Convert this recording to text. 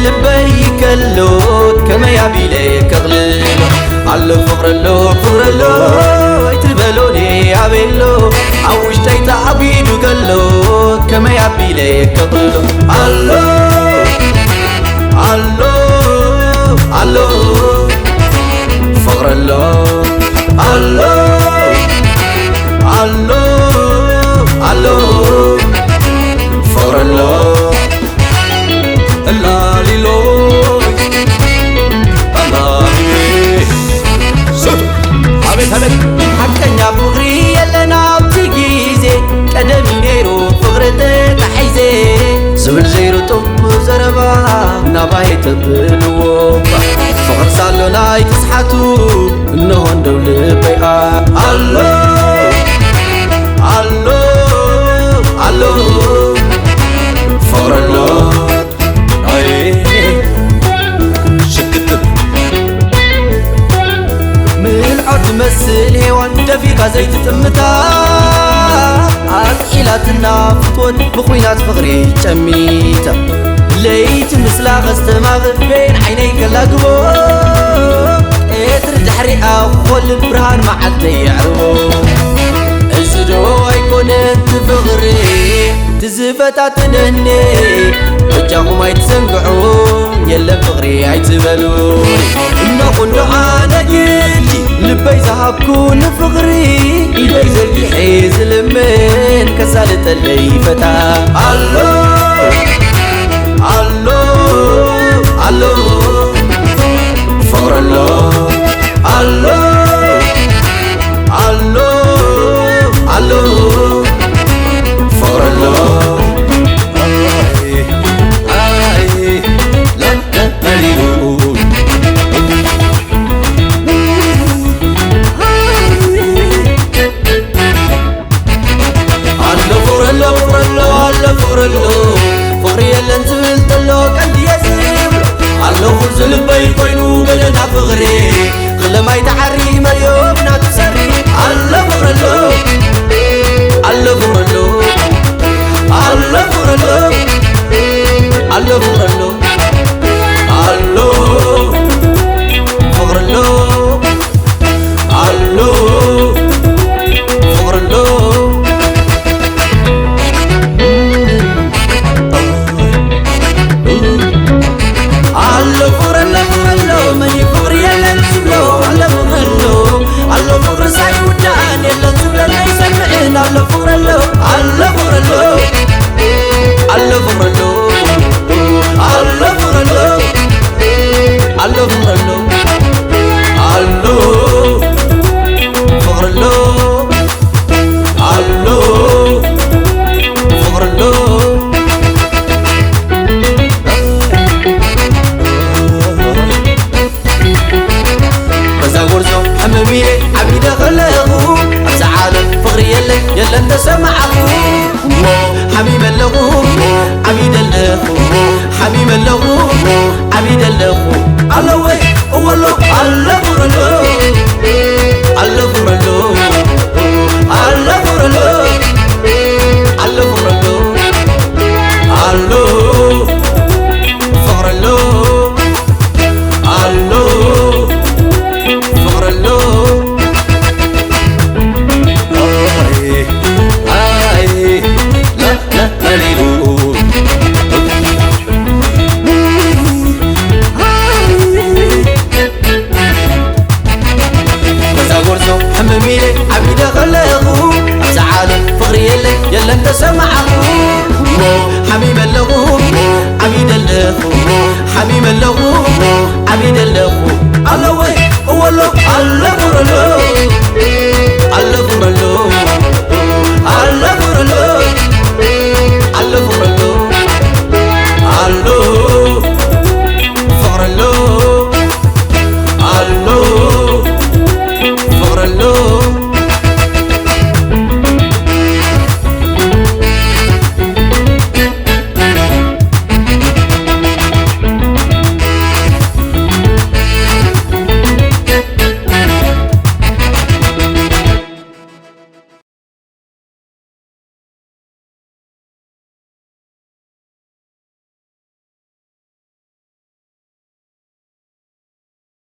እምበይ ከሎ ከመይ ኣቢለ ከቕልሎ ኣሎ ፍቕሪ ኣሎ ፍቕሪ ኣሎ ኣይትበሎኒ ኣበይ ኣሎ ኣብ ውሽጠይ ተኣጒዱ ከሎ ከመይ ኣቢለ ከቕልሎ ኣሎ ኣሎ ኣሎ ፍቕሪ ኣሎ ኣሎ ኣሎ ኣሎ ፍቕሪ ኣሎ እላሊሎ እላሊ ሱቱ ኣቤት ኣቤት ሓቀኛ ፍቕሪ የለን ኣብቲ ግዜ ቀደም እዩ ነይሩ ፍቕሪ ተታሒዘ ዝብል ዘይርጡብ ዘረባ ናባይ ተብልዎ ፍቕር ሳሎ ናይ ትስሓቱ እነሆ እንደው ልበይ ኣሎ ኣሎ ኣሎ ፍቕሪ ኣሎ ኣይ ሽክትብ ምልዖ ትመስል ሄዋን ደፊኻ ዘይትጥምታ ኣልዒላትና ፍትወት ብኹናት ፍቕሪ ጨሚታ ለይቲ ምስላ ከስተማቕር በይን ዓይነይ ከላግቦ ቀትሪ ድሕሪኣ ክኾልል ብርሃን መዓልተይ የዕርቦ እዚ ዶ ኣይኮነን ፍቕሪ ትዝፈታትነኒ በጃኹም ኣይትዘንግዑ የለን ፍቕሪ ኣይትበሉ እነኹሎ ኣነ ግዲ ልበይ ዝሃብኩ ንፍቕሪ ኢደይ ዘርጊሐ ዝልምን ከሳልጠለይ ፈታ ኣሎ ኣሎ ኣሎ ፍቕሪ ኣሎ ኣሎ ኣሎ ኣሎ ፍቕሪ ኣሎ ኣይ ኣይ ለለለሊሉ ኣሎ ፍቕሪ ኣሎ ፍቕሪ ኣሎ ኣሎ ፍቕሪ የለን ዝብል ዘሎ ቀንዲ እየ ዝብሎ ኣለኹ ዝልበይ ኮይኑ ገለና ፍቕሪ ክለማይ ተዓሪ መርዮም ናትሰሪ ኣሎ ፍቕሪ ኣሎ ኣሎ ፍቕሪ ኣሎ ኣሎ ፍቕሪ ኣሎ ኣሎ ፍቕሪ ኣሎ ኣሎ ፍቕሪ ኣሎ ኣሎ ፍቕሪ ኣሎ ኣሎ ፍቕሪ ኣሎ ፍቕሪ ኣሎ መን ፍቕሪ የለን ዝብሎ ኣሎ ፍቕሪ ኣሎ ኣሎ ፍቕሪ ሳይውዳእን የለን ዝብለና ይሰምዕን ኣሎ ፍቕሪ ኣሎ ኣሎ ፍቕሪ ኣሎ ኣሎ ፍቕሪ ኣሎ ኣሎ ፍቕሪ ኣሎ ኣሎ ፍቕሪ ኣሎ ኣሎ ፍቕሪ ኣሎ ኣሎ ፍቕሪ ኣሎ በዛ ጎርዞ ሕምም ኢለ ዓቢደ ከለኹ ኣብዛ ዓለም ፍቕሪ የለን የለን ተሰማዓኹ እሞ ሓሚመ ኣለኹ እሞ ዓቢደ ኣለኹ እሞ ሓሚመ ኣለኹ እሞ ዓቢደ ኣለኹ ኣለወይ እወሎ ኣሎ ፍቕሪ ኣሎ ኣሎ ፍቕሪ ኣሎ ኣሎ ፍቕሪ ኣሎ ኣሎ ፍቕሪ ኣሎ ኣሎ ፍቕሪ ኣሎ ኣሎ ፍቕሪ ኣሎ ኣይ ኣይ ላላላሊሉ በዛ ጎርዞ ሕምም ኢለ ዓቢደ ከለኹ ኣብዛ ዓለም ፍቕሪ የለ የለን ተሰማዓኹ እሞ ሓሚመ ኣለኹ እሞ ዓቢደ ኣለኹ እሞ ሓሚመ ኣለኹ እሞ ዓቢደ ኣለኹ ኣለወይ እወሎ ኣሎ ፍቕሪ ኣሎ